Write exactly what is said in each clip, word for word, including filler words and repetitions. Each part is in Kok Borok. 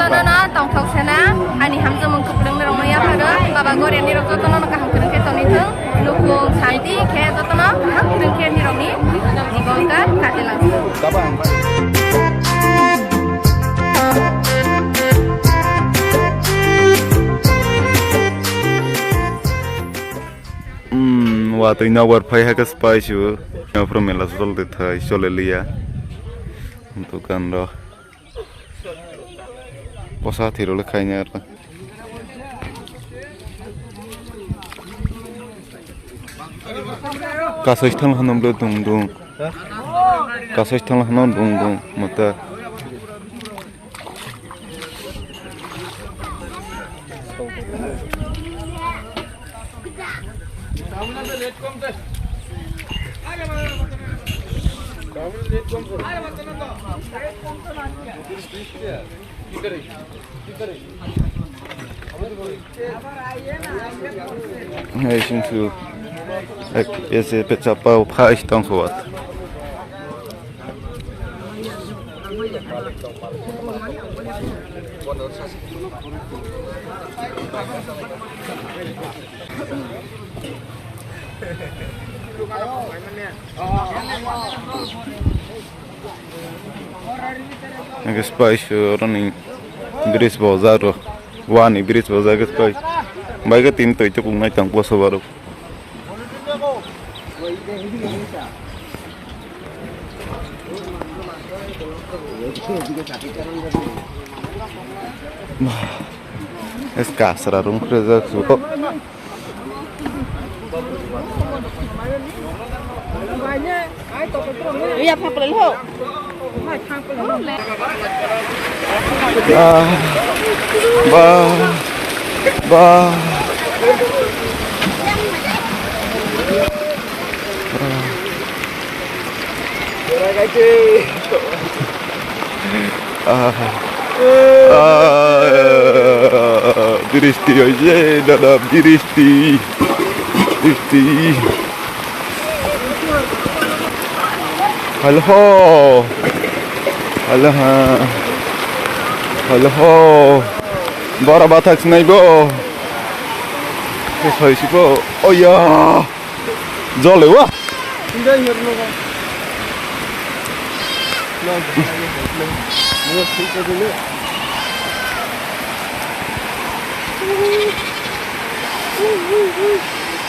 Jotono tongthok sena, ani hamjakmung kwplwng norokno yapharo, Baba Goriani rok jotono kaham kwrwng khe tongwi thung, nukung santi khe jotono kaham kwrwng khe nirokni jibon ka kati lang. Hmm, watwi nokbar phai hakhe spaisu. Nokphuru mela chol de thai chole liya. Dukan ro. Posa thirole khaina ro. Kasai thang hanam le dung dung. Kasai thang hanam dung dung mata. Hei, sing su. Ek, ese pe chapa o phai tong khowat. Hingke spice roni bridge bo jaro, wani bridge bo jaro spice. Baikhe tini twi tukungnai tang poso borok. Bah, es kasra rung khrejak suko. Iya, pha pala lo. Ah, bah, bah. Ah. Ah, biristi oye, dada, biristi. Biristi. Halo. Halo, ha. Halo. Bara bathak sinai bo. Ke sai si bo. Oh ya. Jole wa.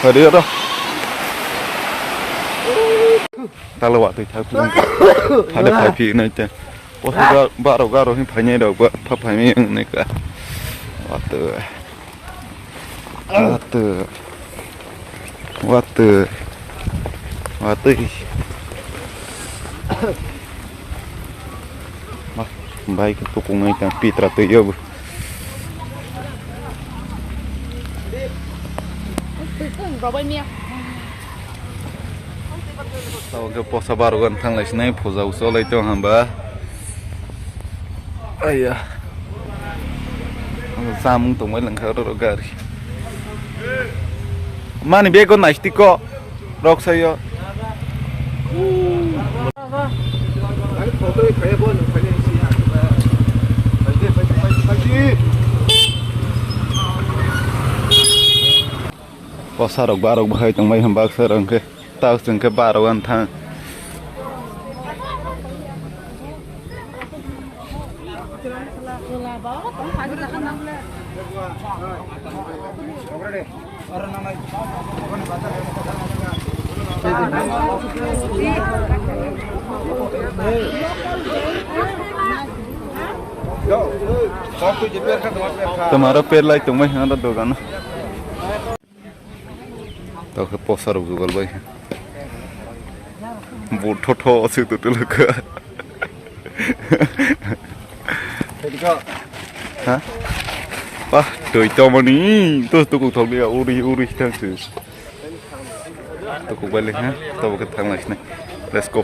Hari ora. Talo wa twi thak. Hade phai phi nai te. Poso ga-, baro garo hin phainai rok ba, pha phaimai wng nai ka. Watwi. Watwi. Watwi. Watwi. Bah, bai ke tukung nai tang pitra twi yobu. Robai miya. Tamo khe posa barogan thanglai sinai puja usolai tong hamba. Aiya. Samung tongbai langkha oro gari. Mani bego naistiko rok sayo. Posa rok barok bahai tongbai hwn baksa rok hwnkhe tak chwng khe barok an thang. Tomaro per lai tongbai hwn aro dogan. Tao khe posa rok jugal bai. Bo tho tho se tu tu laka. Ha? Wah, twi tomoni. Tu tu ku thok dia uri uri thang se. Tu ku bai le ha. Tao khe thang lai sini. Let's go.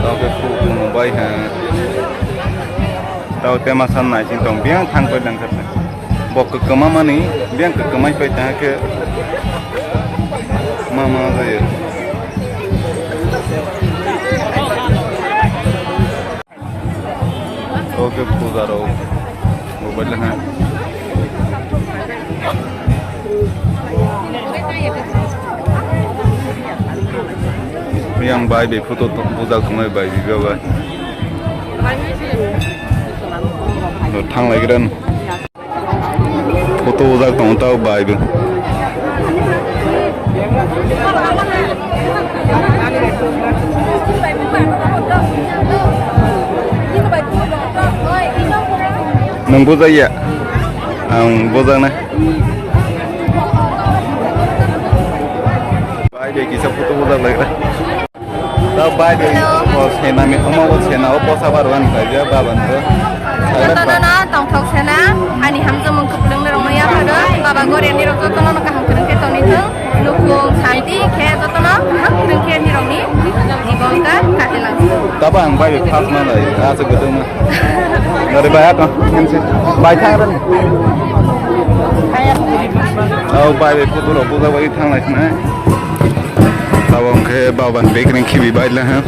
Tao khe khuk mung bai ha. Tao tema san nai sing tong biang thang pai lang khat. Bo kwkma mani biang kwkma pai ta khe ma ma jai. Oke, puja rok. Mobile ha. Yang bai bai photo to puja khumai bai biba bai. Thang lai gran. Photo ujak tongo tao bai bo. Nwng bujak ya? Ang bujak na. Bai bai kisa photo ujak lai. Tao bai bai. Hello. O sena mi omo o sena o posa bar wan bai ja baban ro. Jotono no tongthok sena ani hamjamung kwplwng norok no yapharo baba Goria ni rok jotono no kaham kwrwng khe toni thung nukung santi khe jotono kaham kwrwng khe nirok ni jibon ka katilang. Tabo ang bai bai khas ma lai asa gudung ma. Dari bai ato bai thang ran. Tao bai bai photo rok bujak bai thang lai sna. Tabok hwnkhe baban bekereng khibi baila ha.